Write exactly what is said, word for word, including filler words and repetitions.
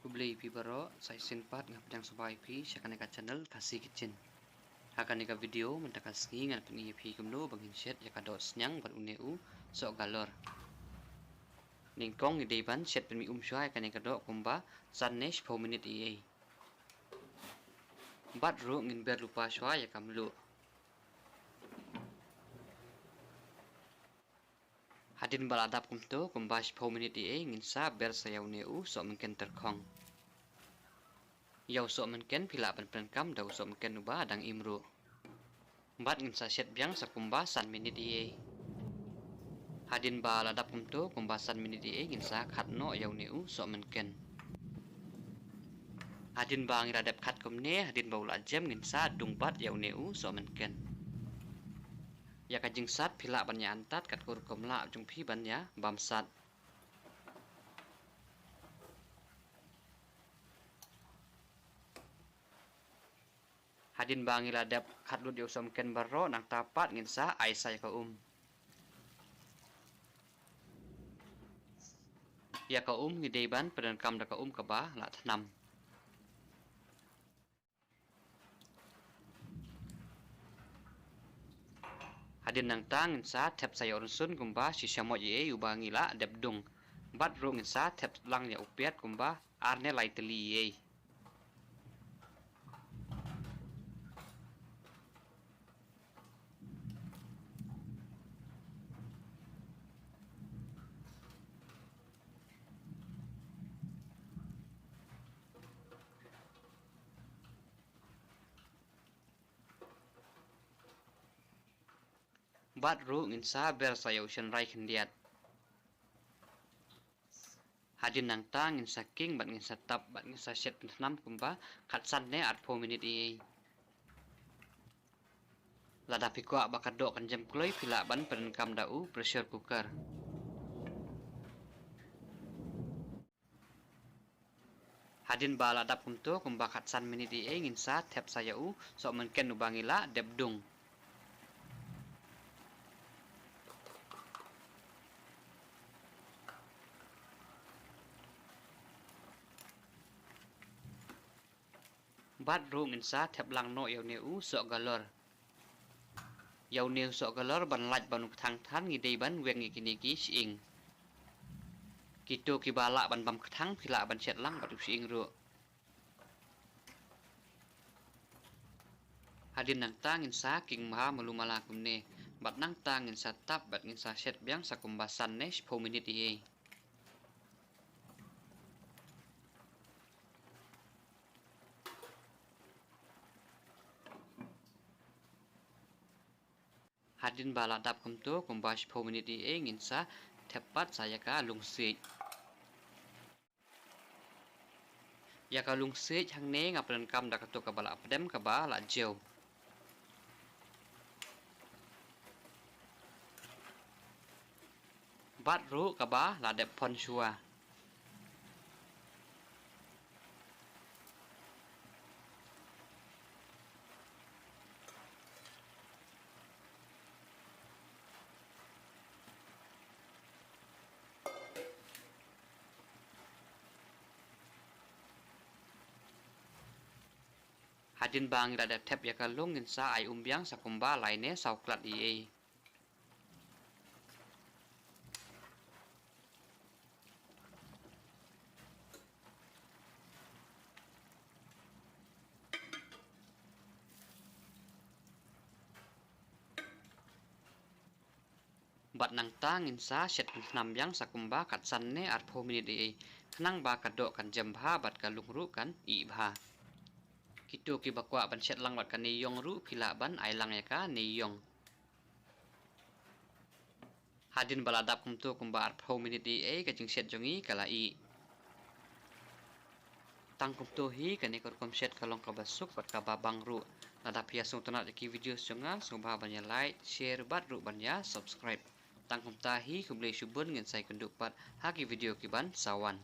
Khublei ïa phi baroh, sa shisien pat nga pdiang sngewbha ïa phi sha kane ka channel Khasi Kitchen. Ha kane ka video mynta ka sngi ngan pyni ïa phi kumno ba ngin shet ïa ka doh sniang bad une u soh galor. Nyngkong ngi dei ban shet pynmih um shuwa ïa kane ka doh kumba san ne shiphew minit eiei. Bad ruh ngin ber lypa shuwa ïa ka mluh. Hadien ba la dap kumto kumba shiphew minit eiei ngin sa ber sa ïa une u sohmynken tyrkhong. Ïa u sohmynken phi lah ban pyndonkam da u sohmynken uba dang im ruh. Bad ngin sa shet biang sa kumba san minit eiei. Hadien ba la dap kumto kumba san minit eiei ngin sa khat noh ïa une u sohmynken. Hadien ba ngi la dep khat kumne, hadien ba u la jem ngin sa dung bat ïa une u sohmynken. Ïa ka jingsat phi lah ban ïa antat katkum rukom lah jong phi ban ïa bamsat. Hadien ba ngi la dep khat lut ïa u sohmynken baroh nangta pat ngin sa ai sa ïa ka um. Ïa ka um ngi dei ban pyndonkam da ka um kaba la thnam. Hadien nangta ngin sa thep sa ïa u rynsun kumba shi shamoit eiei uba ngi la dep dung. Bad ruh ngin sa thep lang ïa u piat kumba ar ne lai tylli eiei. Bad ruh ngin sa ber sa ïa u shynrai khyndiat. Hadien nangta ngin sa king bad ngin sa tap bad ngin sa shet pynthnam kumba khatsan ne arphew minit eiei. Lada phi kwah ba ka doh kan jem kloi phi lah ban pyndonkam da u pressure cooker. Hadien ba la dap kumto kumba khatsan minit eiei ngin sa thep sa ïa u sohmynken uba ngi la dep dung. Bad ruh ngin sa thep lang noh ïa une u soh galor. Ïa une u soh galor ban lait ban u kthang than ngi dei ban weng ïa kine ki shyieng. Kito kiba lah ban bam kthang phi lah ban shet lang bad u shyieng ruh. Hadien nangta ngin sa king bha malu mala kumne bad nangta ngin sa tap bad ngin sa shet biang sa kumba san ne shiphew minit eiei. Hadien ba la dap kumto kumba shiphew minit eiei ngin sa thep pat sa ïa ka lungsiej. Ïa ka lungsiej hangne nga pyndonkam da kato kaba la pdem kaba la jew. Bad ruh kaba la dep phon shuwa. Hadien ba ngi la dep thep ïa ka lung ngin sa ai um biang sa kumba lai ne saw klat eiei. Bad nangta ngin sa shet pynthnam biang sa kumba khatsan ne arphew minit eiei. Khnang ba ka doh kan jem bha bad ka lung ruh kan ih bha. Kito kiba kwah ban shet lang bad kane ïong ruh phi lah ban ai lang ïa kane ïong. Hadien ba la dap kumto kumba arphew minit eiei ka jingshet jong ngi ka la ih. Tang kumto hi kane ka rukom shet ka long kaba suk bad kaba bang ruh. Lada phi ïa sngewtynnat ïa ki video jong nga sngewbha ban ïa like, share bad ruh ban ïa subscribe. Tang kumta hi khublei shibun ngin sa ïakynduh pat ha ki video kiban sa wan.